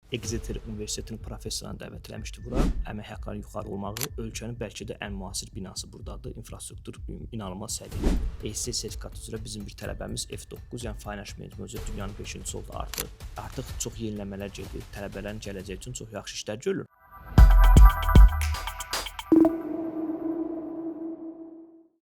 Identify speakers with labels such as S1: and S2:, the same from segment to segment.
S1: Exeter Universitetinin professorunu dəvət eləmişdi bura. Əmək haqqlarının yuxarı olmağı, ölkənin bəlkə də ən müasir binası burdadır. İnfrastruktur inanılmaz səviyyədədir. ACCA sertifikatı üzrə bizim bir tələbəmiz F9, yəni Finance Management üzrə dünyanın 5-ci oldu artıq. Artıq çox yeniləmələr gedir. Tələbələrin gələcəyi üçün çox yaxşı işlər görülür.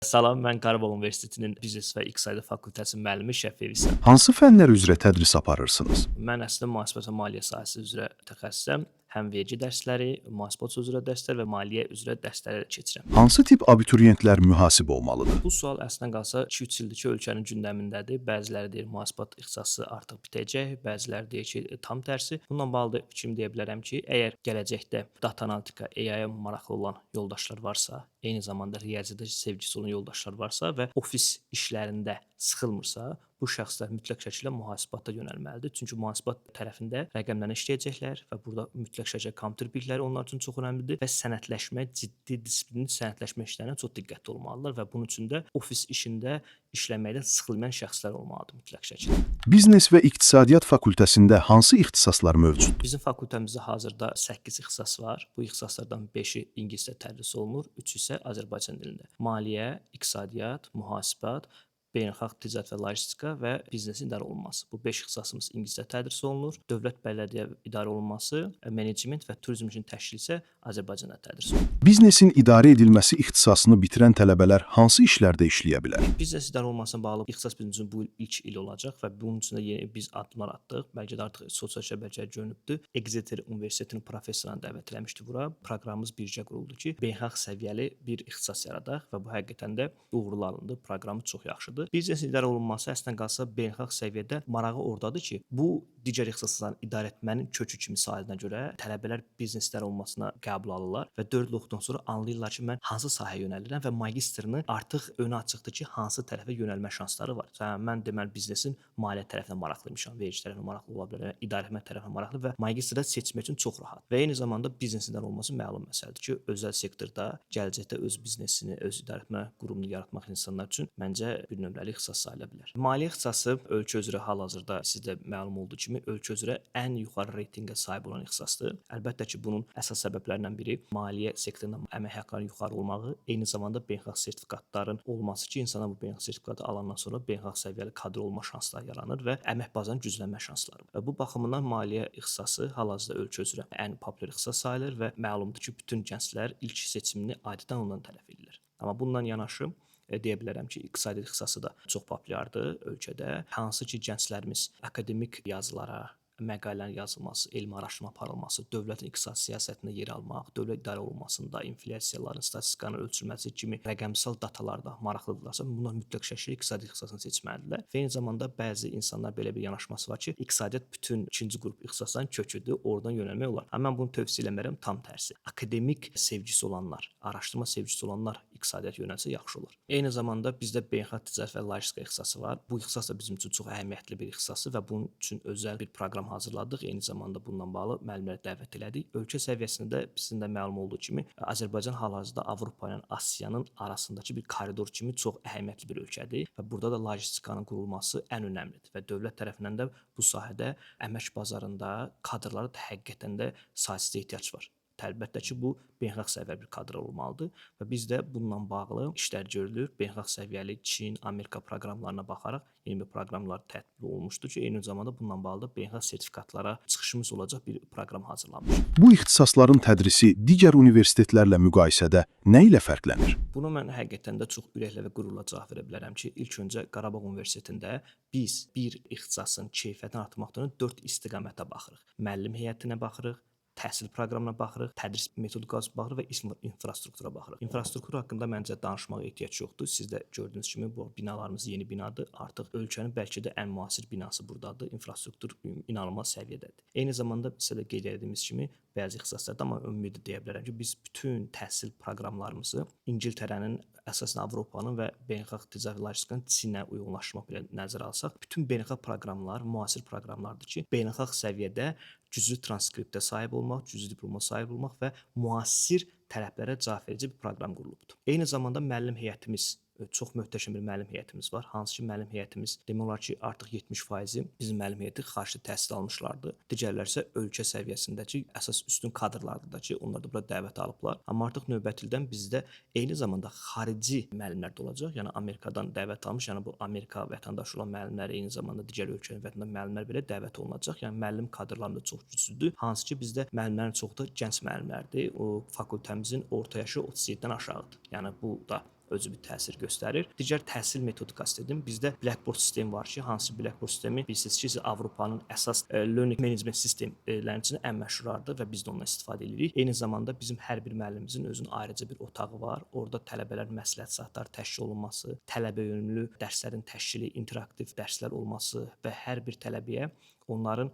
S1: Salam, mən Qarabağ Universitetinin Biznes və İqtisadiyyat Fakültəsinin müəllimi Şəfiyev İsa.
S2: Hansı fənlər üzrə tədris aparırsınız?
S1: Mən əslində mühasibat və maliyyə sahəsi üzrə mütəxəssisəm. Həm vergi dərsləri, mühasibat üzrə dərslər və maliyyə üzrə dərsləri keçirəm.
S2: Hansı tip abituriyentlər mühasib olmalıdır?
S1: Bu sual əslində qalsa 2-3 ildir ki, ölkənin gündəmindədir. Bəziləri deyir mühasibat ixtisası artıq bitəcək, bəziləri deyir ki, tam tərsi. Bununla bağlı da fikrim deyə bilərəm ki, əgər gələcəkdə data analitika, AI-ya maraqlı olan yoldaşlar varsa, eyni zamanda riyaziyyata sevgisi olan yoldaşlar varsa və ofis işlərində sıxılmırsa, bu şəxslər mütləq şəkildə mühasibata yönəlməlidir. Çünki mühasibat tərəfində rəqəmlərlə işləyəcəklər və burada mütləq şəkildə kompüter bilikləri onlar üçün çox önəmlidir və sənədləşmə, ciddi disiplinli sənədləşmə işlərinə çox diqqətli olmalıdırlar və bunun üçün də ofis işində işləməkdə sıxılmayan şəxslər olmalıdır mütləq şəkildə.
S2: Biznes və İqtisadiyyat fakültəsində hansı ixtisaslar mövcuddur?
S1: Bizim fakültəmizdə hazırda 8 ixtisas var. Bu ixtisaslardan 5-i ingiliscə tədris olunur, 3-ü isə Azərbaycan dilində. Maliyyə, iqtisadiyyat, mühasibat, beynəlxalq ticarət və logistika və biznesin idarə olunması. Bu 5 ixtisasımız ingiliscə tədris olunur. Dövlət bələdiyyə idarə olunması, menecment və turizm üçün təşkil isə Azərbaycanda tədris olunur.
S2: Biznesin idarə edilməsi ixtisasını bitirən tələbələr hansı işlərdə işləyə bilər?
S1: Biznes idarə olunmasına bağlı ixtisas bizim üçün bu il ilk il olacaq və bunun üçün də yeni biz addımlar atdıq. Bəlkə də artıq sosial şəbəkələr görünübdür. Exeter Universitetinin professorunu dəvət eləmişdi bura. Proqramımız bircə quruldu ki, beynəlxalq səviyyəli bir ixtisas yaradaq və bu həqiqətən də uğurlu alındı. Proqramı çox yaxşıdır. Biznes idarə olunması əslində qalsa beynəlxalq səviyyədə marağı ordadır ki, bu digər ixtisasların idarə etmənin kökü kimi sayıldığına görə tələbələr biznes idarə olunmasına qəbul alırlar və 4 il oxuduqdan sonra anlayırlar ki, mən hansı sahəyə yönəlirəm və magistrini artıq önü açıqdır ki, hansı tərəfə yönəlmə şansları var. Məsələn, mən deməli biznesin maliyyə tərəfinə maraqlıymışam, vergi tərəfinə maraqlı ola bilərəm, idarə etmə tərəfinə maraqlı və magistrdə seçmək üçün çox rahat. Və eyni zamanda biznes idarə olunması məlum məsələdir ki, özəl sektorda gələcəkdə öz biznesini, öz idarə etmə qurumunu yaratmaq insanlar üçün məncə bir nömrəli ixtisas sayıla bilər. Maliyyə ixtisası ölkə üzrə hal-hazırda sizdə məlum olduğu kimi ölkə üzrə ən yuxarı reytinqə sahib olan ixtisasdır. Əlbəttə ki, bunun əsas səbəblərindən biri maliyyə sektorunda əmək haqqlarının yuxarı olmağı, eyni zamanda beynəlxalq sertifikatların olması ki, insana bu beynəlxalq sertifikatı alandan sonra beynəlxalq səviyyəli kadr olma şansları yaranır və əmək bazarının güclənmə şansları. Və bu baxımdan maliyyə ixtisası hal-hazırda ölkə üzrə ən populyar ixtisas sayılır və məlumdur ki, bütün gənclər ilk seçimini adətən ondan tərəf edirlər. Amma bununla yanaşı deyə bilərəm ki, iqtisadiyyat ixtisası da çox populyardır ölkədə. Hansı ki, gənclərimiz akademik yazılara, məqalələrin yazılması, elmi araşdırma aparılması, dövlətin iqtisadi siyasətində yer almaq, dövlət idarə olunmasında inflyasiyaların, statistikanın ölçülməsi kimi rəqəmsal datalarda maraqlıdırlarsa, bunlar mütləq şəkildə iqtisadi ixtisasını seçməlidirlər. Və eyni zamanda bəzi insanlar belə bir yanaşması var ki, iqtisadiyyat bütün ikinci qrup ixtisasların köküdür, oradan yönəlmək olar. Amma mən bunu tövsiyə eləmərəm, tam tərsi. Akademik sevgisi olanlar, araşdırma sevgisi olanlar iqtisadiyyata yönəlsə yaxşı olar. Eyni zamanda bizdə beynəlxalq ticarət və logistika ixtisası var. Bu ixtisas da bizim üçün çox əhəmiyyətli bir ixtisasdır və bunun üçün özəl bir proqram hazırladıq. Eyni zamanda bununla bağlı müəllimləri dəvət elədik. Ölkə səviyyəsində sizin də məlum olduğu kimi Azərbaycan hal-hazırda Avropa ilə Asiyanın arasındakı bir koridor kimi çox əhəmiyyətli bir ölkədir və burada da logistikanın qurulması ən önəmlidir və dövlət tərəfindən də bu sahədə əmək bazarında kadrlara da həqiqətən də saysız ehtiyac var. Əlbəttə ki, bu beynəlxalq səviyyəli bir kadr olmalıdır və biz də bununla bağlı işlər görülür. Beynəlxalq səviyyəli Çin, Amerika proqramlarına baxaraq yeni bir proqramlar tətbiq olunmuşdur ki, eyni zamanda bununla bağlı da beynəlxalq sertifikatlara çıxışımız olacaq bir proqram hazırlanmışdır.
S2: Bu ixtisasların tədrisi digər universitetlərlə müqayisədə nə ilə fərqlənir?
S1: Buna mən həqiqətən də çox ürəklə və qürurla cavab verə bilərəm ki, ilk öncə Qarabağ Universitetində biz bir ixtisasın keyfiyyətini artırmaqdan 4 istiqamətə baxırıq. Müəllim heyətinə baxırıq, təhsil proqramına baxırıq, tədris metodikasına baxırıq və infrastruktura baxırıq. İnfrastruktur haqqında məncə danışmağa ehtiyac yoxdur. Siz də gördüyünüz kimi bu binalarımız yeni binadır. Artıq ölkənin bəlkə də ən müasir binası burdadır. İnfrastruktur inanılmaz səviyyədədir. Eyni zamanda sizə də qeyd etdiyimiz kimi bəzi ixtisaslarda, amma ümumi də deyə bilərəm ki, biz bütün təhsil proqramlarımızı İngiltərənin, əsasən Avropanın və beynəlxalq ticarət və logistikanın Çinə uyğunlaşdırmaq belə nəzərə alsaq, bütün beynəlxalq proqramlar müasir proqramlardır ki, beynəlxalq səviyyədə güclü transkriptə sahib olmaq, güclü diploma sahib olmaq və müasir tələblərə cavab verici bir proqram qurulubdur. Eyni zamanda müəllim heyətimiz Çox möhtəşəm bir müəllim heyətimiz var. Hansı ki, müəllim heyətimiz demək olar ki, artıq 70%-i bizim müəllim heyəti xaricdə təhsil almışlardı. Digərləri isə ölkə səviyyəsindəki əsas üstün kadrlardır da ki, onlar da bura dəvət alıblar. Amma artıq növbəti ildən bizdə eyni zamanda xarici müəllimlər də olacaq. Yəni Amerikadan dəvət almış, yəni bu Amerika vətəndaşı olan müəllimlər, eyni zamanda digər ölkənin vətəndaşı müəllimlər belə dəvət olunacaq. Yəni müəllim kadrlarımız da çox güclüdür. Hansı ki, bizdə müəllimlərin çoxu da gənc müəllimlərdir. O fakültəmizin orta yaşı 37-dən aşağıdır. Yəni bu da özü bir təsir göstərir. Digər təhsil metodikası dedim. Bizdə Blackboard sistemi var ki, hansı Blackboard sistemi bilirsiniz ki, Avropanın əsas learning management sistemlərinin içində ən məşhurlardır və biz də ondan istifadə edirik. Eyni zamanda bizim hər bir müəllimimizin özünün ayrıca bir otağı var. Orada tələbələr məsləhət saatları təşkil olunması, tələbə yönümlü dərslərin təşkili, interaktiv dərslər olması və hər bir tələbəyə onların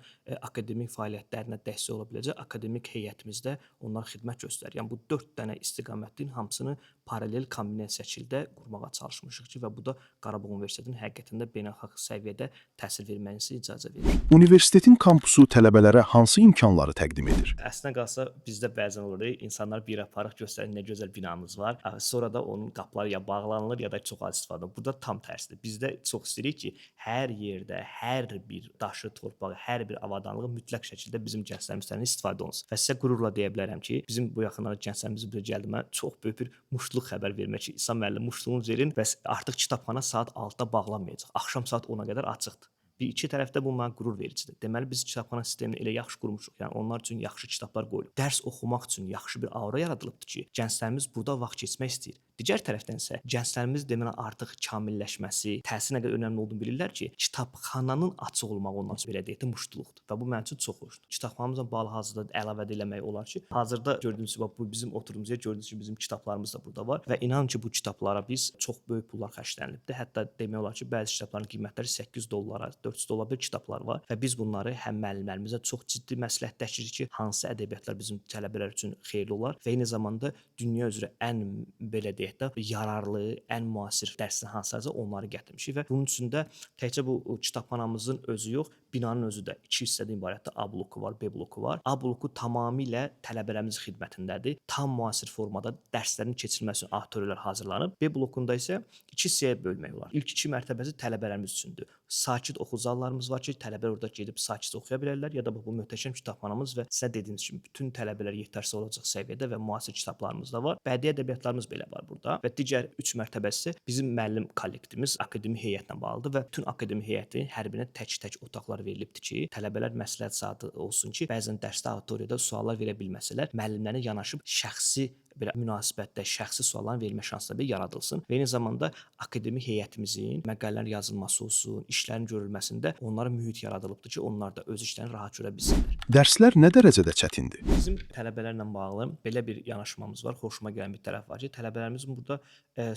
S1: akademik fəaliyyətlərinə dəstək ola biləcək akademik heyətimizdə onlar xidmət göstərir. Yəni bu 4 dənə istiqamətin hamısını paralel kombinasiya şəkildə qurmağa çalışmışıq ki, və bu da Qarabağ Universitetinin həqiqətən də beynəlxalq səviyyədə təhsil verməyinə icazə verir.
S2: Universitetin kampusu tələbələrə hansı imkanları təqdim edir?
S1: Əslinə qalsa bizdə bəzən olur, insanlar bir aparıq göstərir nə gözəl binamız var. Sonra da onun qapıları ya bağlanılır, ya da çox az istifadə olunur. Burada tam tərsidir. Bizdə çox istəyirik ki, hər yerdə, hər bir daşı, torpağı, hər bir avadanlığı mütləq şəkildə bizim gənclərimiz tərəfindən istifadə olunsun. Və sizə qürurla deyə bilərəm ki, bizim bu yaxınlarda gənclərimiz bizə gəldi, mənə çox böyük bir muştuluq xəbər vermək ki, İsa müəllim muştuluğunu verin və artıq kitabxana saat 6-da bağlanmayacaq. Axşam saat 10-a qədər açıqdır. Bir iki tərəfdə bu mənə qürur vericidir. Deməli biz kitabxana sistemini elə yaxşı qurmuşuq. Yəni onlar üçün yaxşı kitablar qoyulub. Dərs oxumaq üçün yaxşı bir aura yaradılıbdır ki, gənclərimiz burada vaxt keçmək istəyir. Digər tərəfdən isə gənclərimiz deməli artıq kamilləşməsi, təhsil nə qədər önəmli olduğunu bilirlər ki, kitabxananın açıq olmağı ondan üçün belə deyək də muştuluqdur və bu mənim üçün çox xoşdur. Kitabxanamızla bağlı hazırda əlavə də eləmək olar ki, hazırda gördüyünüz kimi bu bizim oturduğumuz yer, gördüyünüz kimi bizim kitablarımız da burada var və inanın ki, bu kitablara biz çox böyük pullar xərclənilibdir. Hətta demək olar ki, bəzi kitabların qiymətləri 800 dollara, 400 dollara bir kitablar var və biz bunları həm müəllimlərimizə çox ciddi məsləhətləşirik ki, hansı ədəbiyyatlar bizim tələbələr üçün xeyirli olar və eyni zamanda dünya üzrə ən belə deyək də yararlı, ən müasir dərslər hansılarsa onları gətirmişik və bunun üçün də təkcə bu kitabxanamızın özü yox, binanın özü də iki hissədən ibarətdir. A bloku var, B bloku var. A bloku tamamilə tələbələrimizin xidmətindədir. Tam müasir formada dərslərin keçirilməsi üçün auditoriyalar hazırlanıb. B blokunda isə iki hissəyə bölmək olar. İlk iki mərtəbəsi tələbələrimiz üçündür. Sakit oxu zallarımız var ki, tələbələr orada gedib sakit oxuya bilərlər ya da bu möhtəşəm kitabxanamız və sizə dediyimiz kimi bütün tələbələr yetərsiz olacaq səviyyədə və müasir kitablarımız da var. Bədii ədəbiyyatlarımız belə var burada və digər 3 mərtəbəsi bizim müəllim kollektivimiz, akademik heyətlə bağlıdır və bütün akademik heyətin hər birinə tək-tək otaqlar verilibdir ki, tələbələr məsləhət saatı olsun ki, bəzən dərsdə auditoriyada suallar verə bilməsələr, müəllimlərə yanaşıb şəxsi belə münasibətdə şəxsi sualların verilmə şansları belə yaradılsın və eyni zamanda akademik heyətimizin məqalələrin yazılması olsun, işlərin görülməsində onlara mühit yaradılıbdır ki, onlar da öz işlərini rahat görə bilsinlər.
S2: Dərslər nə dərəcədə çətindir?
S1: Bizim tələbələrlə bağlı belə bir yanaşmamız var. Xoşuma gələn bir tərəf var ki, tələbələrimizin burada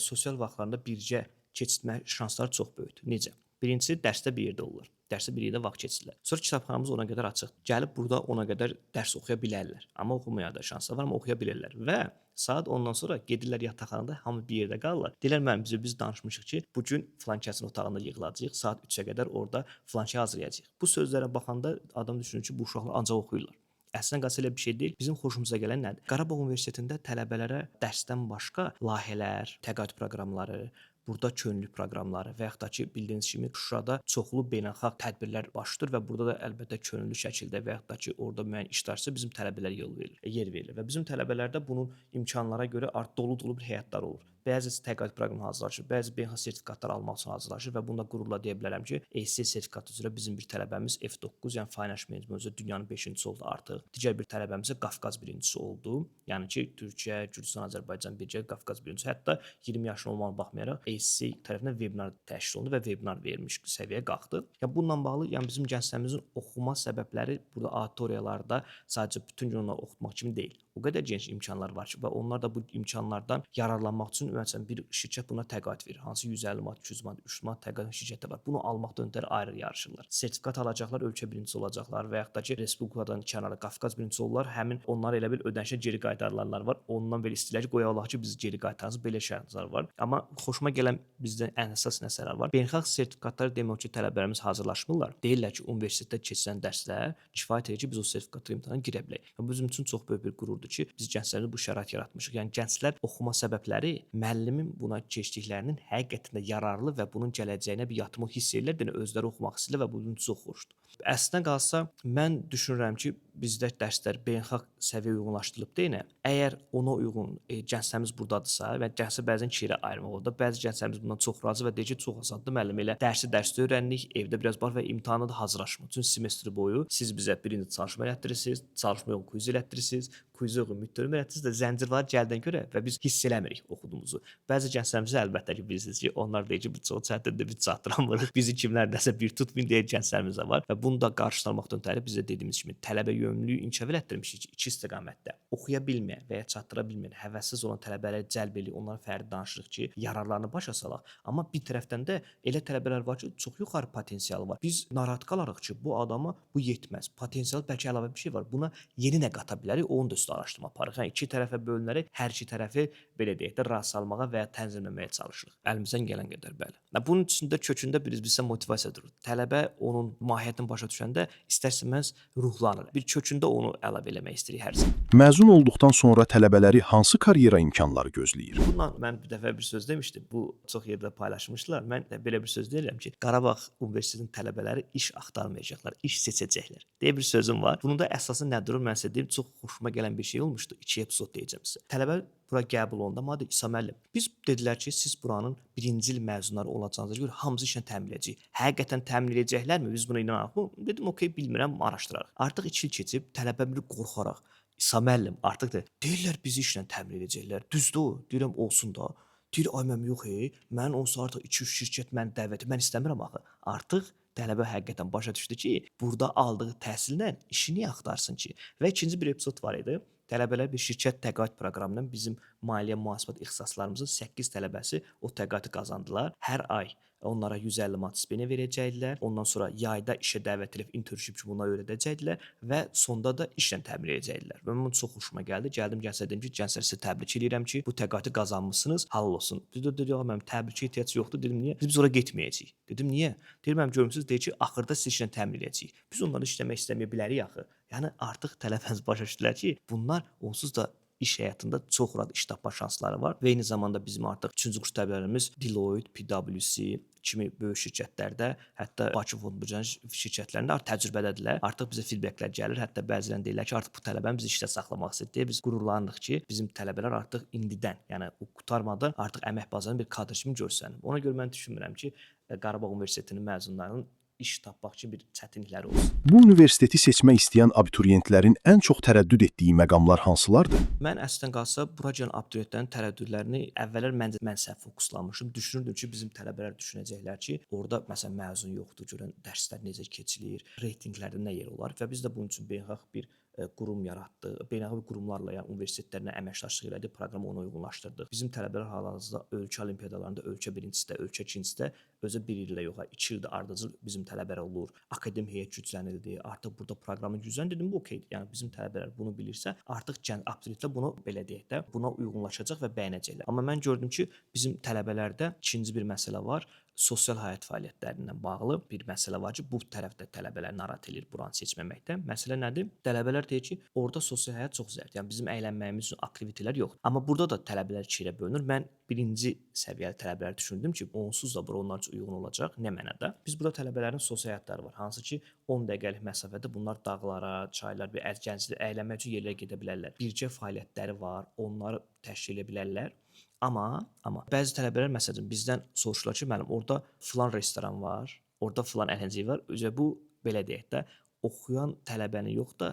S1: sosial vaxtlarında birgə keçirmə şansları çox böyükdür. Necə? Birincisi, dərsdə bir yerdə olurlar. Dərsdə bir yerdə vaxt keçirirlər. Sonra kitabxanamız ona qədər açıqdır. Gəlib burada ona qədər dərs oxuya bilərlər. Amma oxumaya da şansları var, amma oxuya bilərlər. Və saat 10-dan sonra gedirlər yataqxanada, hamı bir yerdə qalırlar. Deyirlər, müəllim, biz danışmışıq ki, bu gün filan kəsin otağında yığılacağıq, saat 3-ə qədər orada filan şey hazırlayacağıq. Bu sözlərə baxanda adam düşünür ki, bu uşaqlar ancaq oxuyurlar. Əslində qalsa elə bir şey deyil. Bizim xoşumuza gələn nədir? Qarabağ Universitetində tələbələrə dərsdən başqa layihələr, təqaüd proqramları, burada könüllü proqramları və yaxud da ki, bildiyiniz kimi Şuşada çoxlu beynəlxalq tədbirlər baş tutur və burada da əlbəttə könüllü şəkildə və yaxud da ki, orada müəyyən iştirakçı bizim tələbələrə yol verilir, yer verilir və bizim tələbələrdə bunun imkanlara görə artıq dolu-dolu bir həyatlar olur. Bəzi təqaüd proqramı hazırlaşır, bəzi beynəlxalq sertifikatlar almaq üçün hazırlaşır və bunda qürurla deyə bilərəm ki, ACCA sertifikatı üzrə bizim bir tələbəmiz F9, yəni Financial Management üzrə dünyanın 5-ci oldu artıq. Digər bir tələbəmiz isə Qafqaz birincisi oldu. Yəni ki, Türkiyə, Gürcüstan, Azərbaycan birgə Qafqaz birincisi. Hətta 20 yaşında olmağına baxmayaraq ACCA tərəfindən webinar təşkil olundu və webinar vermiş səviyyəyə qalxdı. Ya bununla bağlı, yəni bizim gənclərimizin oxuma səbəbləri burada auditoriyalarda sadəcə bütün gün onları oxutmaq kimi deyil. O qədər geniş imkanlar var ki, və onlar da bu imkanlardan yararlanmaq üçün məsələn bir şirkət buna təqaüd verir. Hansı 150 manat, 200 manat, 300 manat təqaüd şirkətə var. Bunu almaqdan ötəri ayrı yarışırlar. Sertifikat alacaqlar, ölkə birincisi olacaqlar və yaxud da ki, respublikadan kənarda Qafqaz birincisi olurlar. Həmin onlara elə bir ödənişə geri qaytarılanlar var. Ondan belə istəyirlər ki, qoy Allah ki, bizi geri qaytarsın. Belə şərtlər var. Amma xoşuma gələn bizdə ən əsas məsələlər var. Beynəlxalq sertifikatlar demək ki, tələbələrimiz hazırlaşmırlar. Deyirlər ki, universitetdə keçirilən dərslər kifayət edir ki, biz o sertifikatlara imtahana girə bilək. Bu bizim üçün çox böyük bir qürurdur. odur ki, biz gənclərdə bu şərait yaratmışıq. Yəni gənclər oxuma səbəbləri müəllimin buna keçdiklərinin həqiqətən də yararlı və bunun gələcəyinə bir yatırım hiss edirlər, yəni özləri oxumaq istəyirlər və bunun üçün oxuyur. Əslinə qalsa, mən düşünürəm ki, bizdə dərslər beynəlxalq səviyyəyə uyğunlaşdırılıb deyinə. Əgər ona uyğun gənclərimiz burdadırsa və gənclər bəzən iki yerə ayırmaq olur da, bəzi gənclərimiz bundan çox razı və deyir ki, çox asandır müəllim, elə dərsi dərsdə öyrəndik, evdə biraz var və imtahana da hazırlaşmır. Bütün semestr boyu siz bizə birinci çalışma elətdirirsiniz, çalışma uyğun quiz elətdirirsiniz, quizə uyğun midterm elətdirirsiniz də zəncirlər gəldiyinə görə və biz hiss eləmirik oxuduğumuzu. Bəzi gənclərimiz əlbəttə ki, bilirsiniz ki, onlar deyir ki, bu çox çətindir, biz çatdıramırıq. Bizi kimlərdənsə bir tutmayın deyən gənclərimiz də var və bunu da qarşılamaqdan ötəri bizə dediyimiz kimi tələbə yönümlülüyü inkişaf elətdirmişik ki, iki istiqamətdə. Oxuya bilməyən və ya çatdıra bilməyən, həvəssiz olan tələbələri cəlb eləyib, onlara fərdi danışırıq ki, yararlarını başa salaq. Amma bir tərəfdən də elə tələbələr var ki, çox yuxarı potensialı var. Biz narahat qalarıq ki, bu adama bu yetməz. Potensial bəlkə əlavə bir şey var. Buna yeni nə qata bilərik? Onun da üstə araşdırma aparırıq. Yəni iki tərəfə bölünərək hər iki tərəfi belə deyək də razı salmağa və ya tənzimləməyə çalışırıq. Əlimizdən gələn qədər, bəli. Bunun içində kökündə bir bizə motivasiya durur. Tələbə onun mahiyyətini başa düşəndə istər-istəməz ruhlanır. Bir kökündə onu əlavə eləmək istəyirik hər zaman.
S2: Məzun olduqdan sonra tələbələri hansı karyera imkanları gözləyir?
S1: Bununla mən bir dəfə bir söz demişdim. Bu çox yerdə paylaşmışdılar. Mən də belə bir söz deyirəm ki, Qarabağ Universitetinin tələbələri iş axtarmayacaqlar, iş seçəcəklər deyə bir sözüm var. Bunun da əsası nə durur? Mən sizə deyim, çox xoşuma gələn bir şey olmuşdu. 2 epizod deyəcəm sizə. Tələbə bura qəbul olunanda mənə dedi, İsa müəllim, biz dedilər ki, siz buranın birinci il məzunları olacağınıza görə hamısı işlə təmin edəcək. Həqiqətən təmin edəcəklərmi? Biz buna inanarıqmı? Dedim, okey, bilmirəm, araşdırarıq. Artıq 2 il keçib, tələbə bir qorxaraq, İsa müəllim, artıq da deyirlər bizi işlə təmin edəcəklər. Düzdür o? Deyirəm, olsun da. Deyir, ay mənim yox, ey, mən onsuz artıq 2-3 şirkət məni dəvət edir. Mən istəmirəm axı. Artıq tələbə həqiqətən başa düşdü ki, burada aldığı təhsillə işi niyə axtarsın ki? Və ikinci bir epizod var idi. Tələbələr bir şirkət təqaüd proqramından bizim maliyyə mühasibat ixtisaslarımızın 8 tələbəsi o təqaüdü qazandılar. Hər ay onlara 150 manat stipendiya verəcəkdilər. Ondan sonra yayda işə dəvət edib internship kimi onlara öyrədəcəkdilər və sonda da işlə təmin edəcəkdilər. Və bunun çox xoşuma gəldi. Gəldim gənclərə dedim ki, gənclər sizə təbrik eləyirəm ki, bu təqaüdü qazanmısınız. Halal olsun. Dedi, dedi, yox, mənim təbrikə ehtiyac yoxdur. Dedim, niyə? Biz ora getməyəcəyik. Dedim, niyə? Deyir, mənim görmüsünüz, deyir ki, axırda sizi işlə təmin edəcəyik. Biz onlarla işləmək istəməyə bilərik axı. Yəni artıq tələbəmiz başa düşdülər ki, bunlar onsuz da iş həyatında çox rahat iş tapma şansları var və eyni zamanda bizim artıq 3-cü kurs tələbələrimiz Deloitte, PwC kimi böyük şirkətlərdə, hətta Bakı Fond Birjası şirkətlərində artıq təcrübədədirlər. Artıq bizə feedbacklər gəlir. Hətta bəziləri deyirlər ki, artıq bu tələbəni biz işdə saxlamaq istəyirik deyə biz qürurlanırıq ki, bizim tələbələr artıq indidən, yəni o qurtarmadan artıq əmək bazarında bir kadr kimi görsənir. Ona görə mən düşünmürəm ki, Qarabağ Universitetinin məzunlarının iş tapmaq üçün bir çətinlikləri olsun.
S2: Bu universiteti seçmək istəyən abituriyentlərin ən çox tərəddüd etdiyi məqamlar hansılardır?
S1: Mən əslən qalsa bura gələn abituriyentlərin tərəddüdlərini əvvəllər mən səhv fokuslanmışdım. Düşünürdüm ki, bizim tələbələr düşünəcəklər ki, orada məsələn məzun yoxdur, görən dərslər necə keçilir, reytinqlərdə nə yer olar və biz də bunun üçün beynəlxalq bir qurum yaratdıq. Beynəlxalq qurumlarla, yəni universitetlərlə əməkdaşlıq elədik, proqramı ona uyğunlaşdırdıq. Bizim tələbələr hal-hazırda ölkə olimpiadalarında ölkə birincisidə, ölkə ikincisidə özü bir illə yox, 2 ildə ardıcıl bizim tələbələr olur. Akademik heyət güclənildi. Artıq burada proqramı güclənir. Dedim, bu okeydir. Yəni bizim tələbələr bunu bilirsə, artıq gənc abituriyentlər bunu belə deyək də, buna uyğunlaşacaq və bəyənəcəklər. Amma mən gördüm ki, bizim tələbələrdə ikinci bir məsələ var. Sosial həyat fəaliyyətlərindən bağlı bir məsələ var ki, bu tərəfdə tələbələr narahat eləyir buranı seçməməkdə. Məsələ nədir? Tələbələr deyir ki, orada sosial həyat çox zəifdir. Yəni bizim əylənməyimiz üçün aktivitələr yoxdur. Amma burada da tələbələr iki yerə bölünür. Mən birinci səviyyəli tələbələr düşündüm ki, onsuz da bura onlar üçün uyğun olacaq. Nə mənada? Biz burada tələbələrin sosial həyatları var. Hansı ki, 10 dəqiqəlik məsafədə bunlar dağlara, çaylar, bir gənclər əylənmək üçün yerlərə gedə bilərlər. Bircə fəaliyyətləri var, onları təşkil edə bilərlər. Amma bəzi tələbələr məsələn bizdən soruşurlar ki, müəllim, orada filan restoran var, orada filan əyləncə var. Özə bu belə deyək də, oxuyan tələbəni yox da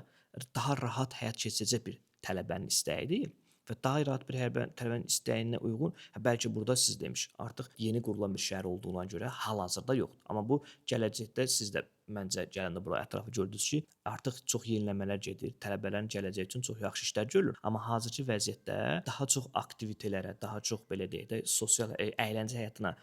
S1: daha rahat həyat keçirəcək bir tələbənin istəyidir və daha rahat bir tələbənin istəyinə uyğun, hə, bəlkə burada siz demiş, artıq yeni qurulan bir şəhər olduğuna görə hal-hazırda yoxdur. Amma bu gələcəkdə siz də məncə gələndə bura ətrafı gördünüz ki, artıq çox yeniləmələr gedir. Tələbələrin gələcəyi üçün çox yaxşı işlər görülür. Amma hazırki vəziyyətdə daha çox aktivitələrə, daha çox belə deyək də, sosial əyləncə həyatına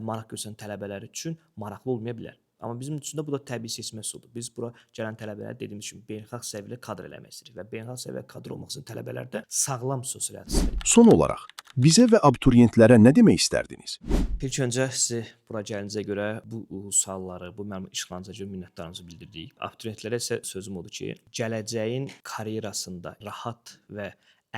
S1: maraq göstərən tələbələr üçün maraqlı olmaya bilər. Amma bizim üçün də bu da təbii seçmə üsuludur. Biz bura gələn tələbələr dediyimiz kimi beynəlxalq səviyyəli kadr eləmək istəyirik və beynəlxalq səviyyəli kadr olmaq üçün tələbələrdə sağlam sosial həyat istəyirik.
S2: Son olaraq, Bizə və abituriyentlərə nə demək istərdiniz?
S1: İlk öncə sizi bura gəldiyinizə görə bu sualları, bu məlumat işğalınıza görə minnətdarlığımızı bildiririk. Abituriyentlərə isə sözüm odur ki, gələcəyin karyerasında rahat və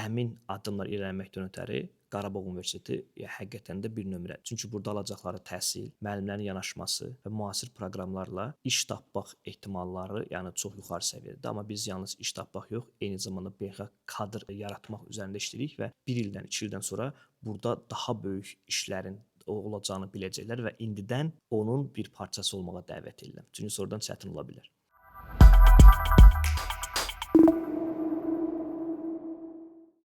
S1: əmin addımlar irəliləməkdən ötəri Qarabağ Universiteti həqiqətən də bir nömrə. Çünki burada alacaqları təhsil, müəllimlərin yanaşması və müasir proqramlarla iş tapmaq ehtimalları, yəni çox yuxarı səviyyədədir. Amma biz yalnız iş tapmaq yox, eyni zamanda beynəlxalq kadr yaratmaq üzərində işləyirik və 1 ildən, 2 ildən sonra burada daha böyük işlərin olacağını biləcəklər və indidən onun bir parçası olmağa dəvət edirəm. Çünki sonradan çətin ola bilər.